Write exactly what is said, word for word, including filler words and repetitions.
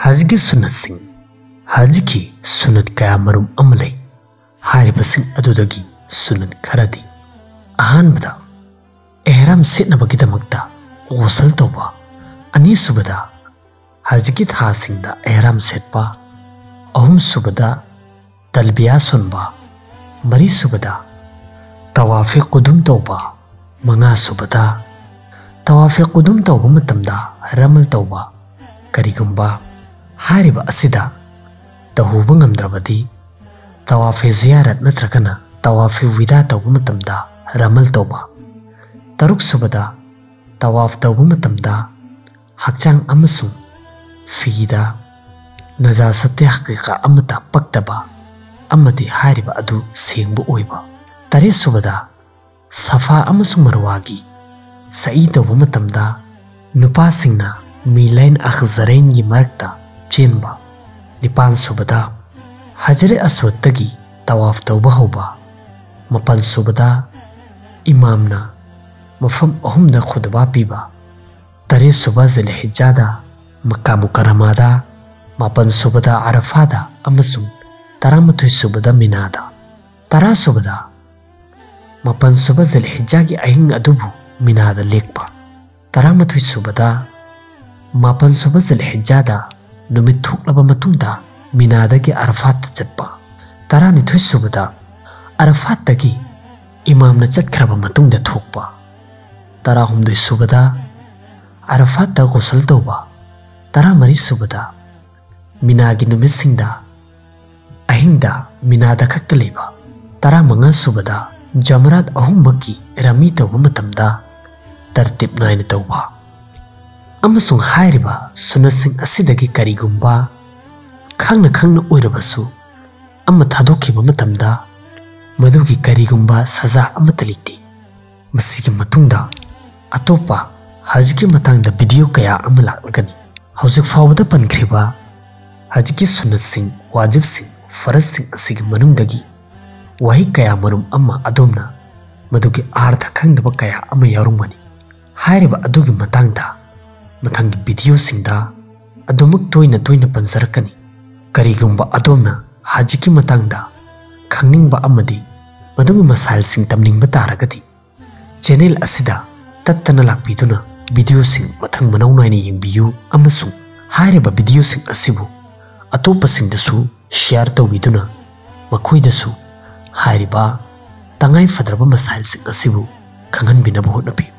ꯍꯖꯒꯤ ꯁꯨꯟꯅꯠꯁꯤꯡ꯫ ꯍꯖꯒꯤ ꯁꯨꯟꯅꯠ ꯀꯌꯥ ꯃꯔꯨꯝ ꯑꯃ ꯂꯩ꯫ ꯍꯥꯏꯔꯤꯕꯁꯤꯡ ꯑꯗꯨꯗꯒꯤ ꯁꯨꯟꯅꯠ ꯈꯔꯗꯤ: ꯑꯍꯥꯟꯕꯗ, ꯑꯦꯍꯔꯥꯝ ꯁꯦꯠꯅꯕꯒꯤꯗꯃꯛꯇ ꯒꯣꯁꯜ ꯇꯧꯕ꯫ ꯑꯅꯤꯁꯨꯕꯗ, ꯍꯖꯒꯤ ꯊꯥꯁꯤꯡꯗ ꯑꯦꯍꯔꯥꯝ ꯁꯦꯠꯄ꯫ ꯑꯍꯨꯝꯁꯨꯕꯗ, ꯇꯜꯕꯤꯌꯥ ꯁꯣꯟꯕ꯫ ꯃꯔꯤꯁꯨꯕꯗ, ꯇꯋꯥꯐꯦ ꯀꯨꯗꯨꯝ ꯇꯧꯕ꯫ ꯃꯉꯥꯁꯨꯕꯗ, ꯇꯋꯥꯐꯦ ꯀꯨꯗꯨꯝ ꯇꯧꯕ ꯃꯇꯝꯗ ꯔꯃꯜ ꯇꯧꯕ꯫ ꯀꯔꯤꯒꯨꯝꯕ ꯍꯥꯏꯔꯤꯕ ꯑꯁꯤꯗ ꯇꯧꯍꯧꯕ ꯉꯝꯗ꯭ꯔꯕꯗꯤ, ꯇꯋꯥꯐꯦ ꯖꯤꯌꯥꯔꯠ ꯅꯠꯇ꯭ꯔꯒꯅ ꯇꯋꯥꯐꯦ ꯋꯤꯗꯥ ꯇꯧꯕ ꯃꯇꯝꯗ ꯔꯃꯜ ꯇꯧꯕ꯫ ꯇꯔꯨꯛꯁꯨꯕꯗ, ꯇꯋꯥꯐ ꯇꯧꯕ ꯃꯇꯝꯗ ꯍꯛꯆꯥꯡ ꯑꯃꯁꯨꯡ ꯐꯤꯗ ꯅꯖꯥꯁꯠꯇꯤ ꯍꯀꯤꯀꯥ ꯑꯃꯠꯇ ꯄꯛꯇꯕ ꯑꯃꯗꯤ ꯍꯥꯏꯔꯤꯕ ꯑꯗꯨ ꯁꯦꯡꯕ ꯑꯣꯏꯕ꯫ ꯇꯔꯦꯠꯁꯨꯕꯗ, ꯁꯐꯥ ꯑꯃꯁꯨꯡ ꯃꯔꯋꯥꯒꯤ ꯁꯛꯏ ꯇꯧꯕ ꯃꯇꯝꯗ ꯅꯨꯄꯥꯁꯤꯡꯅ ꯃꯤꯂꯥꯏꯟ ꯑꯈꯖꯔꯩꯟꯒꯤ ꯃꯔꯛꯇ ꯆꯦꯟꯕ꯫ ꯅꯤꯄꯥꯟꯁꯨꯕꯗ, ꯍꯖꯔꯦ ꯑꯁꯋꯠꯇꯒꯤ ꯇꯋꯥꯐ ꯇꯧꯕ ꯍꯧꯕ꯫ ꯃꯥꯄꯟꯁꯨꯕꯗ, ꯏꯃꯥꯝꯅ ꯃꯐꯝ ꯑꯍꯨꯝꯗ ꯈꯨꯗꯕꯥ ꯄꯤꯕ꯫ ꯇꯔꯦꯠꯁꯨꯕ ꯖꯤꯜꯍꯤꯖꯥꯗ ꯃꯛꯀꯥ ꯃꯨꯀꯔꯔꯃꯥꯗ, ꯃꯥꯄꯟꯁꯨꯕꯗ ꯑꯔꯐꯥꯗ ꯑꯃꯁꯨꯡ ꯇꯔꯥꯃꯥꯊꯣꯏꯁꯨꯕꯗ ꯃꯤꯅꯥꯗ꯫ ꯇꯔꯥꯁꯨꯕꯗ, ꯃꯥꯄꯟꯁꯨꯕ ꯖꯤꯜꯍꯤꯖꯥꯒꯤ ꯑꯍꯤꯡ ꯑꯗꯨꯕꯨ ꯃꯤꯅꯥꯗ ꯂꯦꯛꯄ꯫ ꯇꯔꯥꯃꯥꯊꯣꯏꯁꯨꯕꯗ, ꯃꯥꯄꯟꯁꯨꯕ ꯖꯤꯜꯍꯤꯖꯥꯗ ꯅꯨꯃꯤꯠ ꯊꯣꯛꯂꯕ ꯃꯇꯨꯡꯗ ꯃꯤꯅꯥꯗꯒꯤ ꯑꯔꯐꯥꯠꯇ ꯆꯠꯄ꯫ ꯇꯔꯥꯅꯤꯊꯣꯏꯁꯨꯕꯗ, ꯑꯔꯐꯥꯠꯇꯒꯤ ꯏꯃꯥꯝꯅ ꯆꯠꯈ꯭ꯔꯕ ꯃꯇꯨꯡꯗ ꯊꯣꯛꯄ꯫ ꯇꯔꯥꯍꯨꯝꯗꯣꯏꯁꯨꯕꯗ, ꯑꯔꯐꯥꯠꯇ ꯒꯣꯁꯜ ꯇꯧꯕ꯫ ꯇꯔꯥꯃꯔꯤꯁꯨꯕꯗ, ꯃꯤꯅꯥꯒꯤ ꯅꯨꯃꯤꯠꯁꯤꯡꯗ ꯑꯍꯤꯡꯗ ꯃꯤꯅꯥꯗ ꯈꯛꯇ ꯂꯩꯕ꯫ ꯇꯔꯥꯃꯉꯥꯁꯨꯕꯗ, ꯖꯃꯔꯥꯠ ꯑꯍꯨꯝꯃꯛꯀꯤ ꯔꯃꯤ ꯇꯧꯕ ꯃꯇꯝꯗ ꯇꯔꯇꯤꯞ ꯅꯥꯏꯅ ꯇꯧꯕ꯫ ꯑꯃꯁꯨꯡ ꯍꯥꯏꯔꯤꯕ ꯁꯨꯟꯅꯠꯁꯤꯡ ꯑꯁꯤꯗꯒꯤ ꯀꯔꯤꯒꯨꯝꯕ ꯈꯪꯅ ꯈꯪꯅ ꯑꯣꯏꯔꯕꯁꯨ ꯑꯃ ꯊꯥꯗꯣꯛꯈꯤꯕ ꯃꯇꯝꯗ ꯃꯗꯨꯒꯤ ꯀꯔꯤꯒꯨꯝꯕ ꯁꯖꯥ ꯑꯃꯠꯇ ꯂꯩꯇꯦ꯫ ꯃꯁꯤꯒꯤ ꯃꯇꯨꯡꯗ ꯑꯇꯣꯞꯄ ꯍꯖꯀꯤ ꯃꯇꯥꯡꯗ ꯚꯤꯗꯤꯑꯣ ꯀꯌꯥ ꯑꯃ ꯂꯥꯛꯂꯒꯅꯤ꯫ ꯍꯧꯖꯤꯛ ꯐꯥꯎꯕꯗ ꯄꯟꯈ꯭ꯔꯤꯕ ꯍꯖꯀꯤ ꯁꯨꯟꯅꯠꯁꯤꯡ, ꯋꯥꯖꯤꯕꯁꯤꯡ, ꯐꯔꯖꯁꯤꯡ ꯑꯁꯤꯒꯤ ꯃꯅꯨꯡꯗꯒꯤ ꯋꯥꯍꯩ ꯀꯌꯥ ꯃꯔꯨꯝ ꯑꯃ ꯑꯗꯣꯝꯅ ꯃꯗꯨꯒꯤ ꯑꯥꯔꯊ ꯈꯪꯗꯕ ꯀꯌꯥ ꯑꯃ ꯌꯥꯎꯔꯝꯒꯅꯤ꯫ ꯍꯥꯏꯔꯤꯕ ꯑꯗꯨꯒꯤ ꯃꯇꯥꯡꯗ ꯃꯊꯪꯒꯤ ꯚꯤꯗꯤꯑꯣꯁꯤꯡꯗ ꯑꯗꯨꯃꯛ ꯇꯣꯏꯅ ꯇꯣꯏꯅ ꯄꯟꯖꯔꯛꯀꯅꯤ꯫ ꯀꯔꯤꯒꯨꯝꯕ ꯑꯗꯣꯝꯅ ꯍꯧꯖꯤꯛꯀꯤ ꯃꯇꯥꯡꯗ ꯈꯪꯅꯤꯡꯕ ꯑꯃꯗꯤ ꯃꯗꯨꯒꯤ ꯃꯁꯥꯏꯜꯁꯤꯡ ꯇꯝꯅꯤꯡꯕ ꯇꯥꯔꯒꯗꯤ, ꯆꯦꯅꯦꯜ ꯑꯁꯤꯗ ꯇꯠꯇꯅ ꯂꯥꯛꯄꯤꯗꯨꯅ ꯚꯤꯗꯤꯑꯣꯁꯤꯡ ꯃꯊꯪ ꯃꯅꯥꯎ ꯅꯥꯏꯅ ꯌꯦꯡꯕꯤꯌꯨ, ꯑꯃꯁꯨꯡ ꯍꯥꯏꯔꯤꯕ ꯚꯤꯗꯤꯑꯣꯁꯤꯡ ꯑꯁꯤꯕꯨ ꯑꯇꯣꯞꯄꯁꯤꯡꯗꯁꯨ ꯁꯤꯌꯥꯔ ꯇꯧꯕꯤꯗꯨꯅ ꯃꯈꯣꯏꯗꯁꯨ ꯍꯥꯏꯔꯤꯕ ꯇꯉꯥꯏ ꯐꯗ꯭ꯔꯕ ꯃꯁꯥꯏꯜꯁꯤꯡ ꯑꯁꯤꯕꯨ ꯈꯪꯍꯟꯕꯤꯅꯕ ꯍꯣꯠꯅꯕꯤꯌꯨ꯫